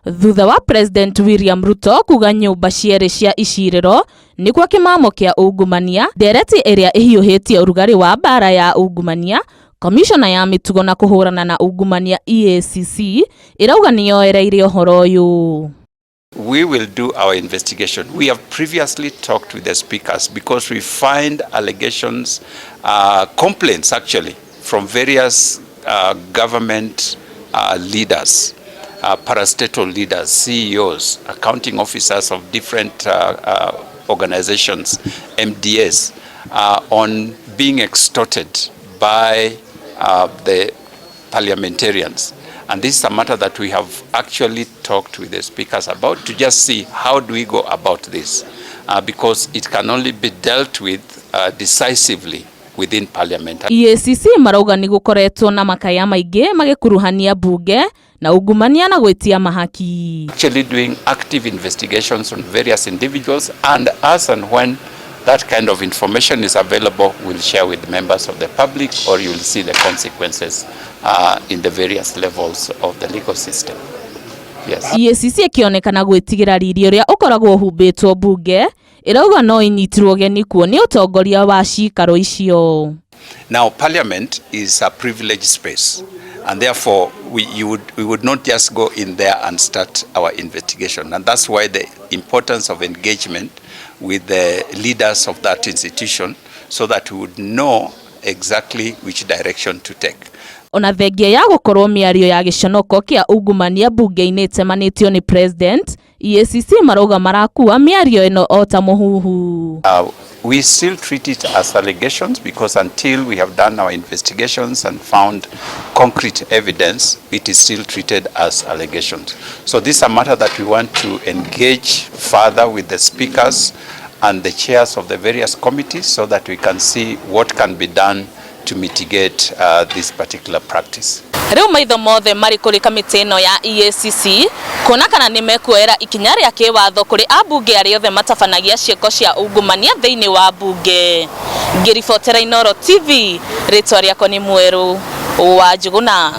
Thutha wa President William Ruto kuga nyũmba cierĩ cia icirĩro nĩkuo kĩmamo kĩa ungumania, ndereti ĩrĩa ĩhiũhĩtie ũrugarĩ wa mbara ya ungumania, Komishona ya mĩtugo na kũhũrana na ungumania EACC ĩrauga nĩyoereire ũhoro ũyũ. We will do our investigation. We have previously talked with the speakers because we find allegations, complaints actually, from various government leaders, parastatal leaders, CEOs, accounting officers of different organizations, MDAs, on being extorted by the parliamentarians. And this is a matter that we have actually talked with the speakers about to just see how do we go about this, because it can only be dealt with decisively within parliament. EACC marauga nĩ gũkoretwo na makaya maingĩ magĩkuruhania mbunge na ungumania na gwĩtia mahaki. Actually doing active investigations on various individuals, and as and when that kind of information is available, we'll share with members of the public, or you will see the consequences in the various levels of the legal system. Yes. EACC ĩkĩonekana gwĩtigĩra riri ũrĩa ũkoragwo ũhumbĩtwo mbunge, ĩrauga no ĩnyitirwo ũgeni kuo nĩ ũtongoria wa cikaro icio. Now, Parliament is a privileged space, and therefore we would not just go in there and start our investigation. And that's why the importance of engagement with the leaders of that institution, so that we would know exactly which direction to take. Ona thengia ya gũkorwo mĩario ya gĩconoko kĩa ungumania mbunge-inĩ ĩtemanĩtio nĩ president, EACC marauga marakua mĩario ĩno o ta mũhuhu. We still treat it as allegations because until we have done our investigations and found concrete evidence, it is still treated as allegations. So this is a matter that we want to engage further with the speakers and the chairs of the various committees so that we can see what can be done to mitigate this particular practice. Rĩu maitho mothe marĩ kũrĩ kamĩtĩ ĩno ya EACC kuona kana nĩ mekuoera ikinya rĩa kĩwatho kũrĩ ambunge arĩa othe matabanagia ciĩko cia ungumania thĩinĩ wa mbunge. Ngĩribotera Inooro TV, rĩtwa rĩakwa nĩ Mwerũ wa Njũgũna.